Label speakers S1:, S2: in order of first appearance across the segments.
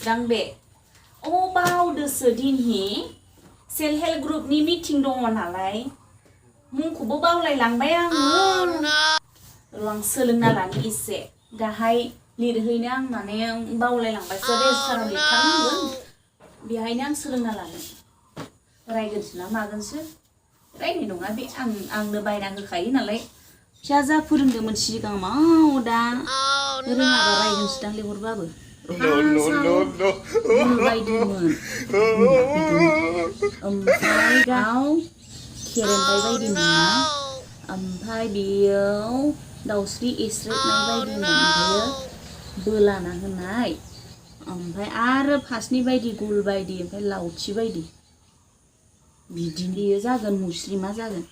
S1: गोसोदां बे बावदोसो दिनहि self help ग्रुपनि meeting दङ नालाय मुंखौबो बावलायलांबाय आङो आं सोलोंना लानो एसे दाहाय लिरहैनो आं माने बावलायलांबायसो रेजिस्टाराव लिरखानांगोन बेहायनो आं सोलोंना लानो रायगोनसो ना मागोनसो रायनाय नङा बे आंनो बायना होखायो नालाय फिसा जा फोरोंदोंमोन सिगाङाव दा रोङाबा रायगोनसो दां लेंहरबाबो बायदोंमोन ओमफ्राय गाव खेरेनदाय बायदोंमोन ना ओमफ्राय बेयाव दाउस्रि एस्रेबनाय बायदिमोन ओमफ्रायो बोलाना होनाय ओमफ्राय आरो फासनि बायदि गुल बायदि ओमफ्राय लावथि बायदि बिदिनो बेयो जागोन मुस्रिमा जागोन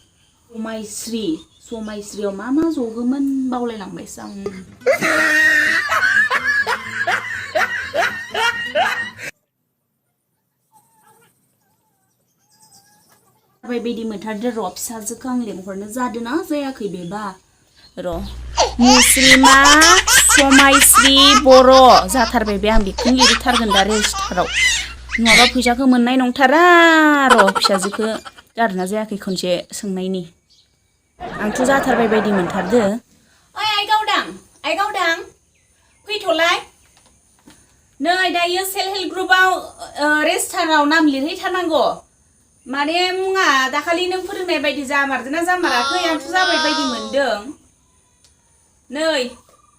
S1: समायस्रियाव मा जगोमोन बावलायलांबायसो आं बायदि मोनथारदो र' फिसाजोखौ आं लेंहरनो जादोंना जायाखै बेबा र' मुस्रिमा समायस्रि बर' जाथारबाय बे आं बेखौनो लिरथारगोन दा रेजिस्टाराव नङाबा फैसाखौ मोननाय नंथारा र' फिसाजोखौ जादोंना जायाखै खनसे सोंनायनि आंथ' जाथारबाय बायदि मोनथारदो आइ गावदां फैथ'लाय नै दायो सेल्फ हेल्प ग्रुपआव रेजिस्टाराव नाम लिरहैथारनांगौ माने मुङा दाखालि नों फोरोंनाय बायदि जामारदोंना जामाराखै आंथ' जाबाय बायदि मोनदों नै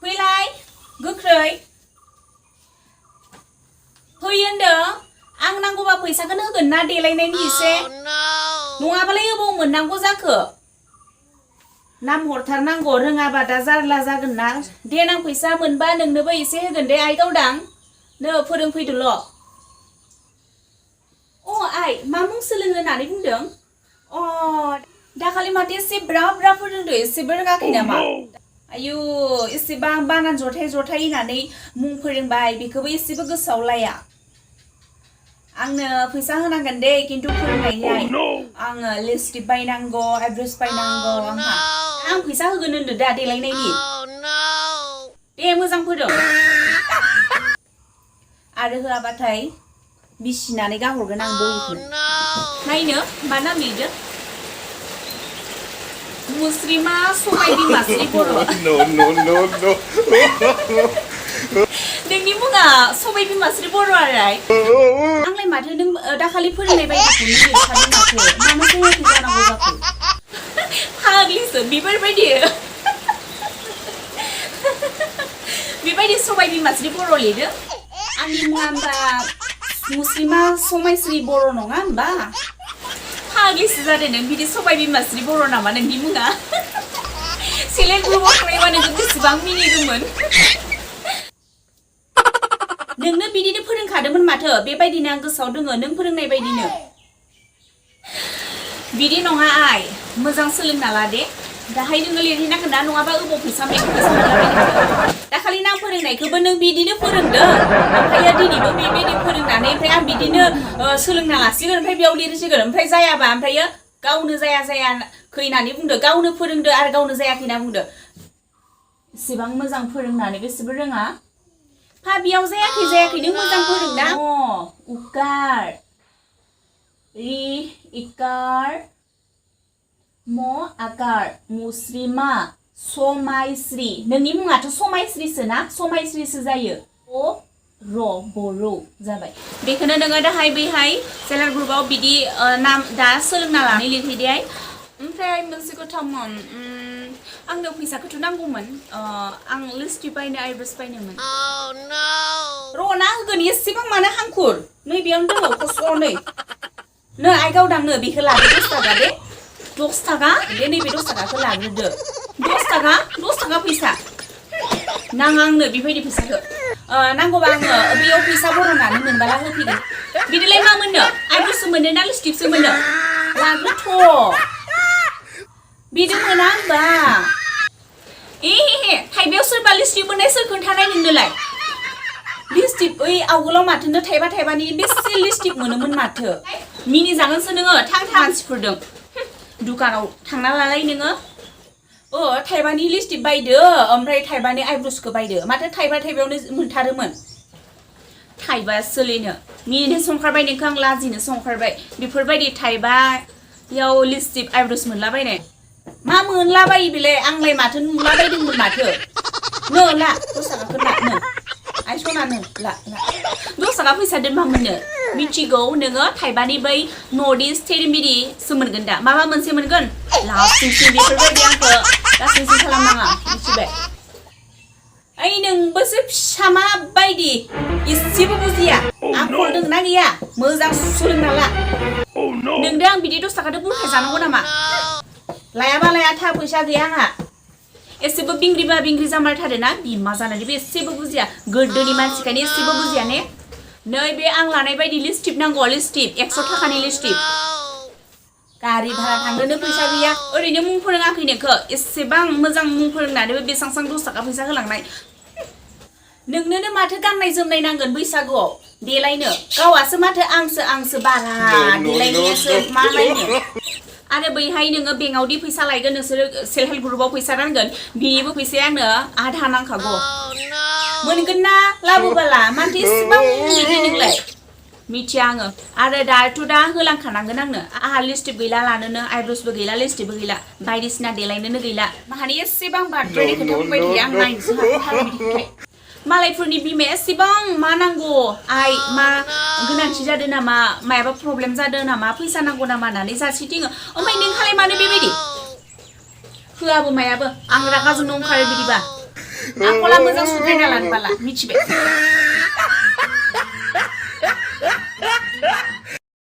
S1: फैलाय गोख्रै फै होनदों आं नांगौबा फैसाखौनो होगोन ना देलायनायनि एसे नङाबालाय अबाव मोननांगौ जाखो नाम हरथारनांगौ रोङाबा दा जारला जागोन ना देनां फैसा मोनबा नोंनोबो एसे होगोन दे आइ गावदां नो फोरोंफैदोल' आइ मा मुं सोलोंनो होननानै बुंदों दाखालि माथो एसे ब्रा फोरोंदों एसेबो रोङाखै नामा आयु एसेबां बानान जथाय होननानै मुं फोरोंबाय बेखौबो एसेबो गोसोआव लाया आंनो फैसा होनांगोन दे खिन्थु फोरोंनायनि आङो लिपस्टिक बायनांगौ आइब्र'स बायनांगौ आं फैसा होगोन होनदों दा देलायनायनि दे मोजां फोरों आरो होआबाथाय बिसिनानै गाहरगोन आं बहिखौ नायनो मा नाम लिरदो मुस्रिमा समाय बिमास्रि बर' नोंनि मुङा समाय बिमास्रि बर' आंलाय माथो नों दाखालि फोरोंनाय बायदिखौनो लिरखादों माथो मानो जायाखै जानांगौ जाखो फाग्लिसो बेबायदि समाय बिमास्रि बर' लिरदो आंनि मुङा होमबा मुस्रिमा समायस्रि बर' नङा होमबा फाग्लिसो जादों नों बिदि समाय बिमास्रि बर' नामा नोंनि मुङा सेल्फ हेल्प ग्रुपआव थांनायबा नोंखौ बेसेबां मिनिगौमोन नोंनो बिदिनो फोरोंखादोंमोन माथो बेबायदिनो आं गोसोआव दङ नों फोरोंनाय बायदिनो बिदि नङा आइ मोजां सोलोंना ला दे दाहाय नोङो लिरहैनांगोन ना नङाबा अबाव फैसा मोनलाबायनांगोन दाखालि नां फोरोंनायखौबो नों बिदिनो फोरोंदों ओमफ्राय दिनैबो बेबायदि फोरोंनानै ओमफ्राय आं बिदिनो सोलोंना लासिगोन ओमफ्राय बेयाव लिरसिगोन ओमफ्राय जायाबा ओमफ्राय गावनो जायाखै होननानै बुंदो गावनो फोरोंदो आरो गावनो जायाखै होनना बुंदो एसेबां मोजां फोरोंनानै बेसेबो रोङा बेयाव जायाखै नों मोजां फोरोंना उकार रि इकार म आकार मुस्रिमा समायस्रि नोंनि मुङाथ' समायस्रिसो ना समायस्रिसो जायो बर' जाबाय बेखौनो नोङो दाहाय बैहाय सेल्फ हेल्प ग्रुपआव बिदि नाम दा सोलोंना लानानै लिरहैदे ओमफ्राय मोनसे खोथामोन आंनो फैसाखौथ' नांगौमोन आं लिपस्टिक बायनो आइब्र'स बायनोमोन र'ना होगोन एसेबां मानो हांखुर नै बेयावनो दङ खस्थ' नै आइ गावदांनो बेखौ लादो 10 थाखा दे 10 थाखा दे नैबे 10 थाखाखौ लाग्रोदो 10 थाखा फैसा नाङा आंनो बेबायदि फैसाखौ नांगौबा आङो बेयाव फैसा बर'नानै मोनबाला होफैगोन बिदिलाय मा मोननो आइब्र'सो मोनो ना लिपस्टिकसो मोनो लाग्रोथ' बिदि मोना होमबा थाइबायाव सोरबा लिपस्टिक मोननाय सोर खोन्थानाय नोंनोलाय लिपस्टिक आवगोलाव माथोनो थाइबानि बेसे लिपस्टिक मोनोमोन माथो मिनि जागोनसो नोङो थां मानसिफोरदों दुकानाव थांना लालाय नोङो थाइबानि लिपस्टिक बायदो ओमफ्राय थाइबानि आइब्र'सखौ बायदो माथो थाइबायावनो मोनथारोमोन थाइबा सोलिनो मिनिनो संखारबाय नोंखौ आं लाजिनो संखारबाय बेफोरबायदि थाइबायाव लिपस्टिक आइब्र'स मोनलाबायनाय मा मोनलाबायो बेलाय आंलाय माथो नुलाबायदोंमोन माथो नो ला 10 थाखाखौ ला नो आइ सना नो ला 10 थाखा फैसा दोनबा मोननो मिथिगौ नोङो थाइबानि बै नर्थ इस्ट टेरिमिरिसो मोनगोन दा माबा मोनसे मोनगोन लास्टिंसिम बेफोरबायदि आंखौ लास्टिंसिम खालामनाङा मिथिबाय ओइ नोंबोसो फिसा मा बायदि इसेबो बुजिया आखल दंना गैया मोजां सोलोंना ला नोंदो आं बिदि 10 थाखादो बुरखाय जानांगौ नामा लायाबा लाया था फैसा गैया आंहा एसेबो बिंग्रिबा बिंग्रि जामारथारो ना बिमा जानानैबो एसेबो बुजिया गोदोनि मानसिखायनो एसेबो बुजिया ने नै बे आं लानाय बायदि लिपस्टिक नांगौ लिपस्टिक 100 थाखानि लिपस्टिक गारि भारा थांदोनो फैसा गैया ओरैनो मुं फोरोङाखै नोंखौ एसेबां मोजां मुं फोरोंनानैबो बेसांसां 10 थाखा फैसा होलांनाय नोंनोनो माथो गाननाय जोमनाय नांगोन बैसागुआव देलायनो गावासो माथो आंसो बारा देलायनायासो मा लायनो आरो बैहाय नोङो बेंकआवदि फैसा लायगोन नोंसोरो सेल्फ हेल्प ग्रुपआव फैसा रानगोन बिनिबो फैसाया आंनो आधा नांखागौ मोनगोन ना लाबोबाला माथो इसेबां बिदि नोंलाय मिथिया आङो आरो दाथ' दा होलांखानांगोन आंनो आहा लिपस्टिक गैला लानोनो आइब्र'सबो गैला लिपस्टिकबो गैला बायदिसिना देलायनोनो गैला माहानि एसेबां बाद्रायनाय खोथा बुंबाय थायो आं नायनोसो हाथारा बिदिखाय मालायफोरनि बिमाया एसेबां मा नांगौ आइ मा गोनांथि जादों नामा मायाबा प्रब्लेम जादों नामा फैसा नांगौ नामा होननानै जासिथिङो ओमफ्राय नोंहालाय मानो बेबायदि होआबो मायाबो आं रागा जोंनो ओंखारो बिदिबा आखला मोजां सुद्रायना लानो बाला मिथिबाय